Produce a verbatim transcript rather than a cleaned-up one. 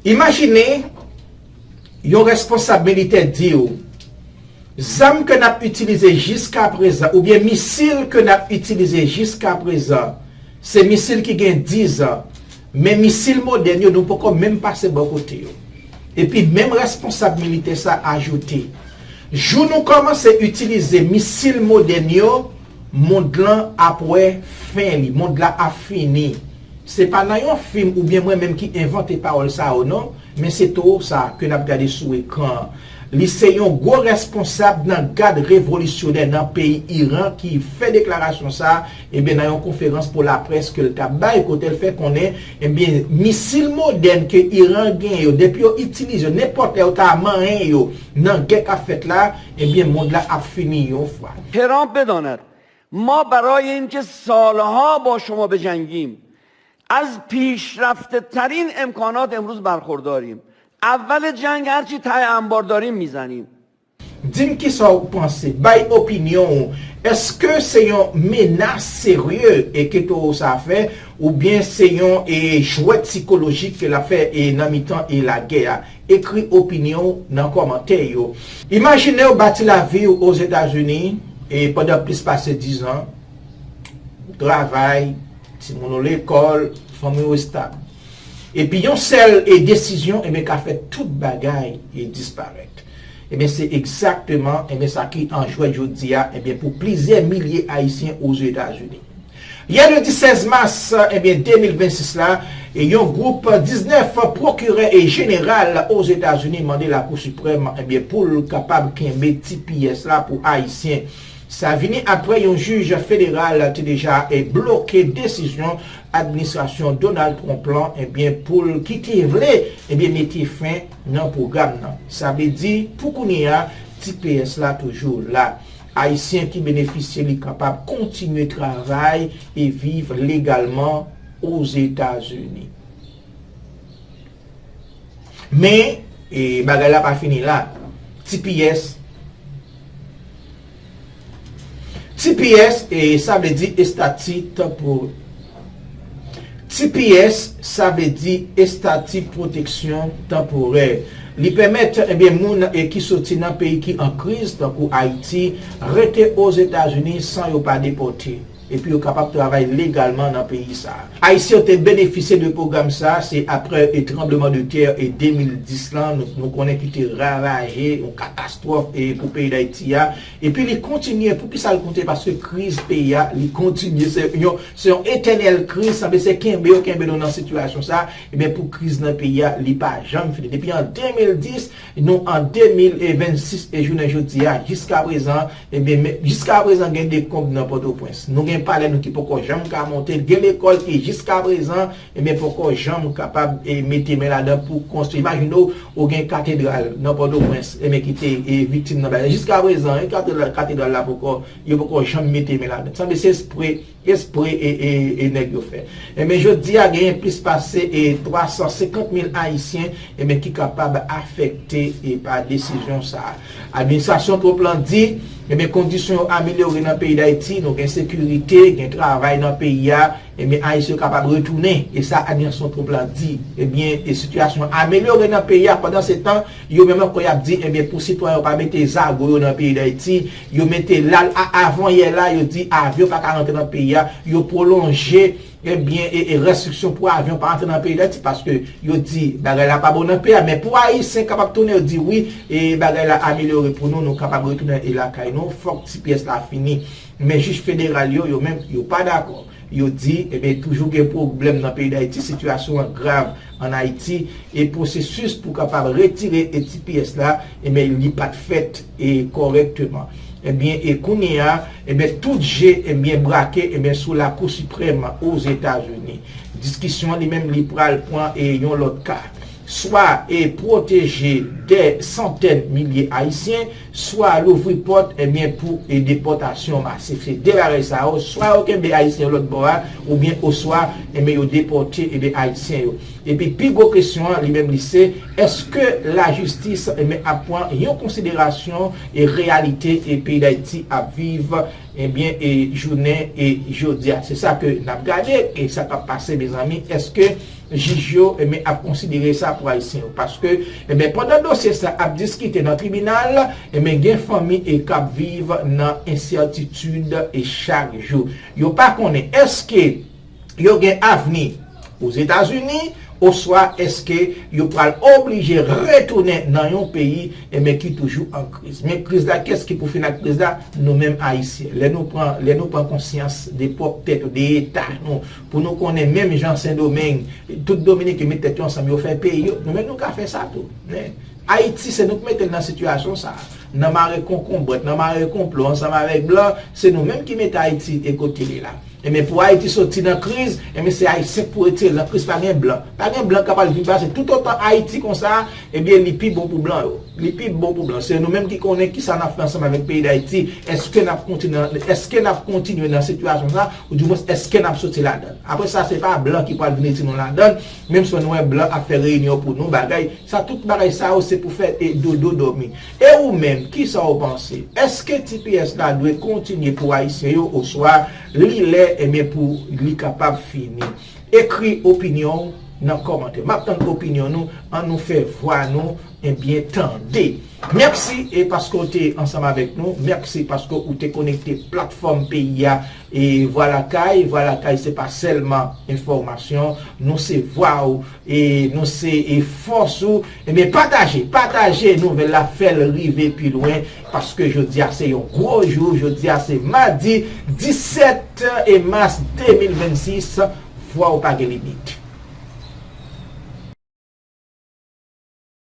Imajine yon responsab militè di w, zam ke n ap itilize jiskaprezan, oubyen misil ke n ap itilize jiskaprezan, se misil ki gen diz an, men misil modèn yo, nou poko menm pase bò kote yo. Epi menm responsab militè sa ajoute, jou nou kòmanse itilize misil modèn yo, mond lan ap wè fen li, mond la ap fini. Se pa nan yon fim oubyen mwen menm ki envante pawòl sa yo non, men se towo sa ke n ap gade sou ekran an. Li se yon gwo responsab nan gad revolisyonè nan peyi Iran ki fè deklarasyon sa, ebyen nan yon konferans pou laprès ke l t ap bay kote l fè konnen, ebyen misil modèn ke Iran gen yo, depi yo itilize yo, nenpòt lè yo ta manyen yo nan gè k ap fèt la, ebyen mond la ap fini yon fwa. تهران بداند ما برای اینکه سالها با شما بجنگیم از پیشرفته ترین امکانات امروز برخورداریم. اول جنگ هرچی ته انبار داریم میزنیم. Di m kisa w panse, bay opinyon w. Èske se yon menas serye e ke towo sa fè, oubyen se yon e jwèt sikolojik ke l ap fè e nan mitan e lagè a? Ekri opinyon w nan kòmantè yo. Imajine w bati lavi w Ozetazini e pandan plis pase diz an, travay, timoun ou lekòl, fanmi w estab. Epi yon sèl e desizyon, ebyen, ka fè tout bagay e disparèt. Ebyen, se egzakteman, ebyen, sa ki an jwèt jodi a, ebyen, pou plizyè milye Ayisyen Ozetazini. Yè lendi sèz mas, ebyen, de mil vennsis la, e yon gwoup diznèf pwokirè e jeneral Ozetazini mande Lakou Siprèm, ebyen, pou l kapab kenbe T P S la pou Ayisyen. Sa vini apre yon jij federal te deja e bloke desizyon administrasyon Donald Trump lan, ebyen, pou l ki te vle, ebyen, mete fen nan pwogram nan. Sa vle di, pou kounye a, T P S la toujou la. Ayisyen ki benefisye li kapab kontinye travay e viv legalman Ozetazini. Men, e, bagay la pa fini la. T P S, T P S, e, sa vle di estati tanpo-, T P S, sa vle di estati pwoteksyon tanporè. Li pèmèt, ebyen, moun, e, ki soti nan peyi ki an kriz, tankou Ayiti, rete Ozetazini san yo pa depòte. Epi yo kapab travay legalman nan peyi sa a. Ayisyen yo te benefisye de pwogram sa a, se apre e tranbleman de tè e de mil dis lan, nou, nou konnen ki te ravaje yon katastwòf e pou peyi Dayiti a. Epi li kontinye, poukisa l kontinye? Paske kriz peyi a, li kontinye, se yon, se yon etènèl kriz, sanble se kenbe yo kenbe nou nan sitiyasyon sa a, ebyen pou kriz nan peyi a, li pa janm fini. Depi an de mil dis, nou an de mil vennsis e jounen jodi a, jiska prezan, Ebyen, men, jiska prezan gen dekonb nan Pòtoprens. Nou gen palè nou ki poko janm ka monte, gen lekòl ki jiska prezan, ebyen, poko janm kapab e, mete men ladan pou konstwi. Imajine w, ou gen katedral nan Pòtoprens, ebyen, ki te e, viktim nan bagay. Jiska prezan, e, katedral, katedral la poko, yo poko janm mete men ladan. Sanble se espre, espre e, e, e nèg yo fè. Ebyen, jodi a, genyen plis pase e, twa san senkant mil Ayisyen, ebyen, ki kapab afekte e, pa desizyon sa a. Administrasyon Trump lan di, ebyen, kondisyon yo amelyore nan peyi Dayiti, nou gen sekirite, gen travay nan peyi a, ebyen, Ayisyen yo kapab retounen. E sa administrasyon Trump lan di. Ebyen, e sitiyasyon an amelyore nan peyi a. Pandansetan, yo menm ankò y ap di, ebyen, pou sitwayen yo pa mete zago yo nan peyi Dayiti, yo mete la, a, avanyè la, yo di avyon pa ka rantre nan peyi a, yo pwolonje ebyen, e, e restriksyon pou avyon pa antre nan peyi Dayiti, paske yo di bagay la pa bon nan peyi a, men pou Ayisyen kapab tounen, yo di wi, e bagay la amelyore pou nou, nou kapab retounen e lakay nou, fòk T P S la fini. Men jij federal yo, yo menm, yo pa dakò. Yo di, ebyen, toujou gen pwoblèm nan peyi Dayiti, sitiyasyon an grav ann Ayiti, e pwosesis pou kapab retire e T P S la, ebyen, li pa t fèt e kòrèkteman. Ebyen, e kounye a, ebyen, tout je, ebyen, brake, ebyen, sou Lakou Siprèm Ozetazini. Diskisyon an li menm, li pral pran e yon lòt ka. Swa e pwoteje dè santèn milye Ayisyen, swa louvri pòt, ebyen, pou e depòtasyon masif. Se de bagay sa yo, swa yo kenbe Ayisyen yo lòt bò a, oubyen oswa, ebyen, yo depòte, ebyen, Ayisyen yo. Epi pi gwo kesyon an, li menm li se, èske lajistis, enben, ap pran yon konsiderasyon e reyalite e peyi Dayiti ap viv, enben, e jounen e jodi a? Se sa ke n ap gade e sa k ap pase, mezanmi. Èske jij yo, enben, ap konsidere sa pou Ayisyen yo. Paske, enben, pandan dosye sa ap diskite nan tribinal, enben, gen fanmi e k ap viv nan ensètitid e chak jou. Yo pa konnen èske yo gen avni Ozetazini, oswa èske yo pral oblije retounen nan yon peyi, enben, ki toujou an kriz. Men kriz la, kiyès ki pou fin ak kriz la? Nou menm Ayisyen. Lè nou pran, lè nou pran konsyans de pwòp tèt nou, de eta nou, pou nou konnen menm jan Sendomeng, tout Dominiken met tèt yo ansanm, yo fè peyi yo, nou menm nou ka fè sa tou. Men Ayiti, se nou ki mete l nan sitiyasyon sa a. Nan mare konkonbrèt, nan mare konplo ansanm avèk blan, se nou menm ki mete Ayiti e kote li la. Enben, pou Ayiti soti nan kriz, enben, se Ayisyen k pou retire l nan kriz, pa gen blan. Pa gen blan k ap al vin pase toutotan Ayiti konsa, enben, li pi bon pou blan yo. Li pi bon pou blan. Se nou menm ki konnen kisa n ap fè ansanm avèk peyi Dayiti. Èske n ap kontinye, èske n ap kontinye nan sitiyasyon sa, oudimwens èske n ap soti ladan l? Apre sa, se pa blan ki pral vin retire nou ladan l, menm si nou wè blan ap fè reyinyon pou nou, bagay. Sa, tout bagay sa yo, se pou fè e dodo dòmi. E ou menm, kisa w panse? Èske T P S la dwe kontinye pou Ayisyen yo, oswa li lè, enben, pou li kapab fini? Ekri opinyon w nan kòmantè. M ap tann opinyon nou, ann nou fè vwa nou, enben, tande. Mèsi e paske w te ansanm avèk nou. Mèsi paske ou te konekte platfòm peyi a. E Vwa Lakay, Vwa Lakay se pa sèlman enfòmasyon, nou se vwa w, e nou se, e fòs ou. Enben, pataje, pataje nouvèl la, fè l rive pi lwen, paske jodi a se yon gwo jou, jodi a se madi disèt e mas de mil vennsis, vwa w pa gen limit.